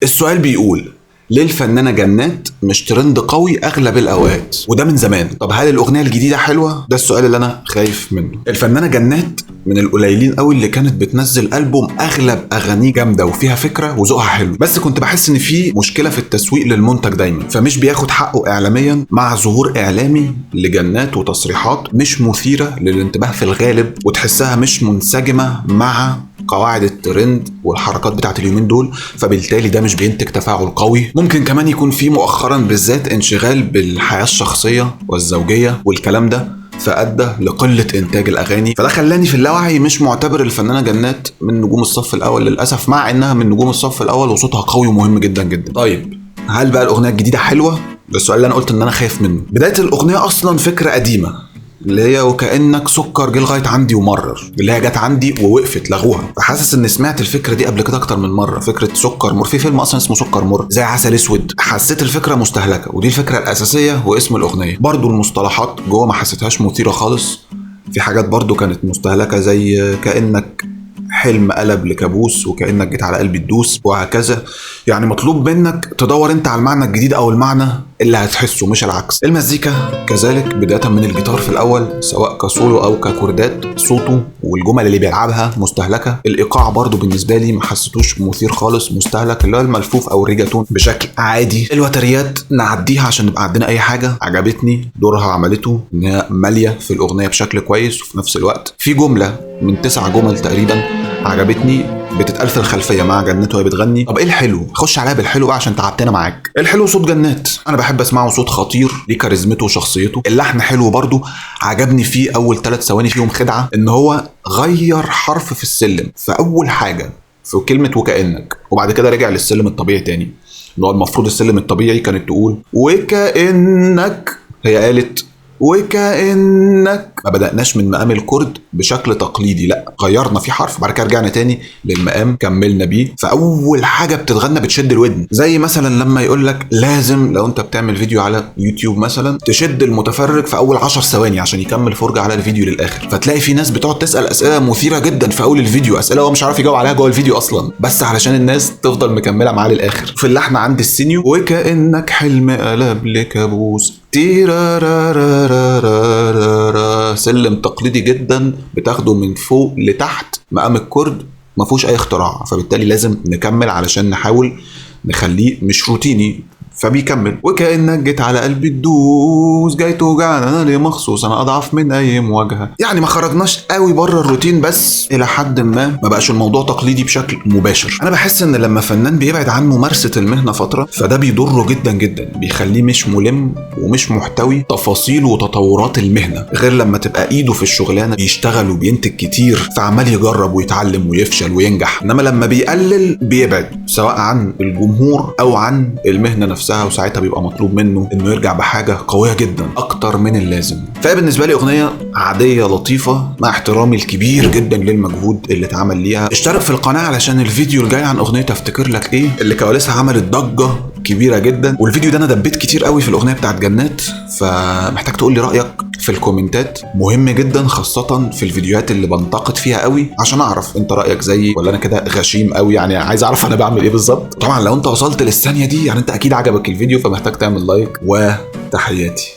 السؤال بيقول ليه الفنانة جنات مش ترند قوي اغلب الاوقات، وده من زمان؟ طب هل الاغنية الجديدة حلوة؟ ده السؤال اللي انا خايف منه. الفنانة جنات من القليلين قوي اللي كانت بتنزل البوم اغلب اغانيه جامدة وفيها فكرة وذوقها حلو، بس كنت بحس ان في مشكلة في التسويق للمنتج دايما، فمش بياخد حقه اعلاميا، مع ظهور اعلامي لجنات وتصريحات مش مثيرة للانتباه في الغالب، وتحسها مش منسجمه مع قواعد الترند والحركات بتاعت اليومين دول، فبالتالي ده مش بينتج تفاعل قوي. ممكن كمان يكون في مؤخرا بالذات انشغال بالحياة الشخصية والزوجية والكلام ده، فأدى لقلة إنتاج الأغاني، فده خلاني في اللاوعي مش معتبر الفنانة جنات من نجوم الصف الأول للأسف، مع إنها من نجوم الصف الأول وصوتها قوي ومهم جدا جدا. طيب هل بقى الأغنية الجديدة حلوة؟ ده السؤال اللي أنا قلت إن أنا خايف منه. بداية الأغنية أصلا فكرة قديمة اللي هي وكأنك سكر جه لغاية عندي ومرر، اللي هي جت عندي ووقفت لغوها، فحاسس ان سمعت الفكرة دي قبل كده اكتر من مرة، فكرة سكر مر، في فيلم اصلا اسمه سكر مر زي عسل اسود، حسيت الفكرة مستهلكه، ودي الفكرة الاساسية واسم الاغنية. برضو المصطلحات جوه ما حسيتهاش مثيرة خالص، في حاجات برضو كانت مستهلكه زي كأنك حلم قلب لكابوس، وكأنك جيت على قلبي تدوس، وهكذا. يعني مطلوب منك تدور انت على المعنى الجديد او المعنى اللي هتحسه مش العكس. المزيكا كذلك، بداية من الجيتار في الاول سواء كسولو او ككوردات، صوته والجمل اللي بيلعبها مستهلكة. الايقاع برضو بالنسبة لي ما حسيتوش مثير خالص، مستهلك، اللي هو الملفوف او الريجاتون بشكل عادي. الوتريات نعديها عشان نبقى عندنا اي حاجة. عجبتني دورها، عملته انها مالية في الاغنية بشكل كويس، وفي نفس الوقت في جملة من 9 جمل تقريبا عجبتني بتتقال في الخلفية مع جنات وهي بتغني. طب ايه الحلو؟ خش عليها بالحلو بقى عشان تعبتنا معاك. الحلو صوت جنات، انا بحب اسمعه، صوت خطير، ليه كاريزمته وشخصيته. اللحن حلو برضو، عجبني فيه اول 3 ثواني فيهم خدعه ان هو غير حرف في السلم في اول حاجة في كلمة وكأنك، وبعد كده رجع للسلم الطبيعي تاني، اللي هو المفروض السلم الطبيعي كانت تقول وكأنك، هي قالت وكأنك. ما بدأناش من مقام الكرد بشكل تقليدي، لا غيرنا في حرف، بعد كده رجعنا تاني للمقام كملنا بيه. فأول حاجة بتتغنى بتشد الودن، زي مثلا لما يقول لك لازم لو انت بتعمل فيديو على يوتيوب مثلا تشد المتفرج في أول 10 ثواني عشان يكمل فرجة على الفيديو للآخر. فتلاقي في ناس بتقعد تسأل أسئلة مثيرة جدا في أول الفيديو، أسئلة هو مش عارف يجاوب عليها جوه الفيديو أصلا، بس علشان الناس تفضل مكملة معاه للآخر. في اللحن عند السينيو وكأنك حلم قلب لكابوس، تيرارارارارارا، سلم تقليدي جدا بتاخده من فوق لتحت، مقام الكرد ما فيهوش اي اختراع، فبالتالي لازم نكمل علشان نحاول نخليه مش روتيني، فبيكمل وكأنك جيت على قلبي تدوس، جاي توجعنا انا ليه مخصوص، انا اضعف من اي مواجهة. يعني ما خرجناش قوي بره الروتين، بس الى حد ما بقاش الموضوع تقليدي بشكل مباشر. انا بحس ان لما فنان بيبعد عن ممارسة المهنة فترة فده بيضره جدا جدا، بيخليه مش ملم ومش محتوي تفاصيل وتطورات المهنة، غير لما تبقى ايده في الشغلانة بيشتغل وبينتج كتير، فعمال يجرب ويتعلم ويفشل وينجح. انما لما بيقلل بيبعد سواء عن الجمهور او عن المهنة نفسها، وساعتها بيبقى مطلوب منه انه يرجع بحاجة قوية جدا اكتر من اللازم. فهي بالنسبة لي اغنية عادية لطيفة، مع احترامي الكبير جدا للمجهود اللي اتعمل ليها. اشترك في القناة علشان الفيديو الجاي عن اغنية افتكر لك ايه اللي كواليسها عملت ضجه كبيرة جدا، والفيديو ده انا دبيت كتير قوي في الاغنية بتاعت جنات، فمحتاج تقول لي رايك في الكومنتات، مهم جدا خاصة في الفيديوهات اللي بنتقد فيها قوي عشان اعرف انت رايك زيي ولا انا كده غشيم قوي، يعني عايز اعرف انا بعمل ايه بالظبط. طبعا لو انت وصلت للثانيه دي يعني انت اكيد عجبك الفيديو، فمحتاج تعمل like، وتحياتي.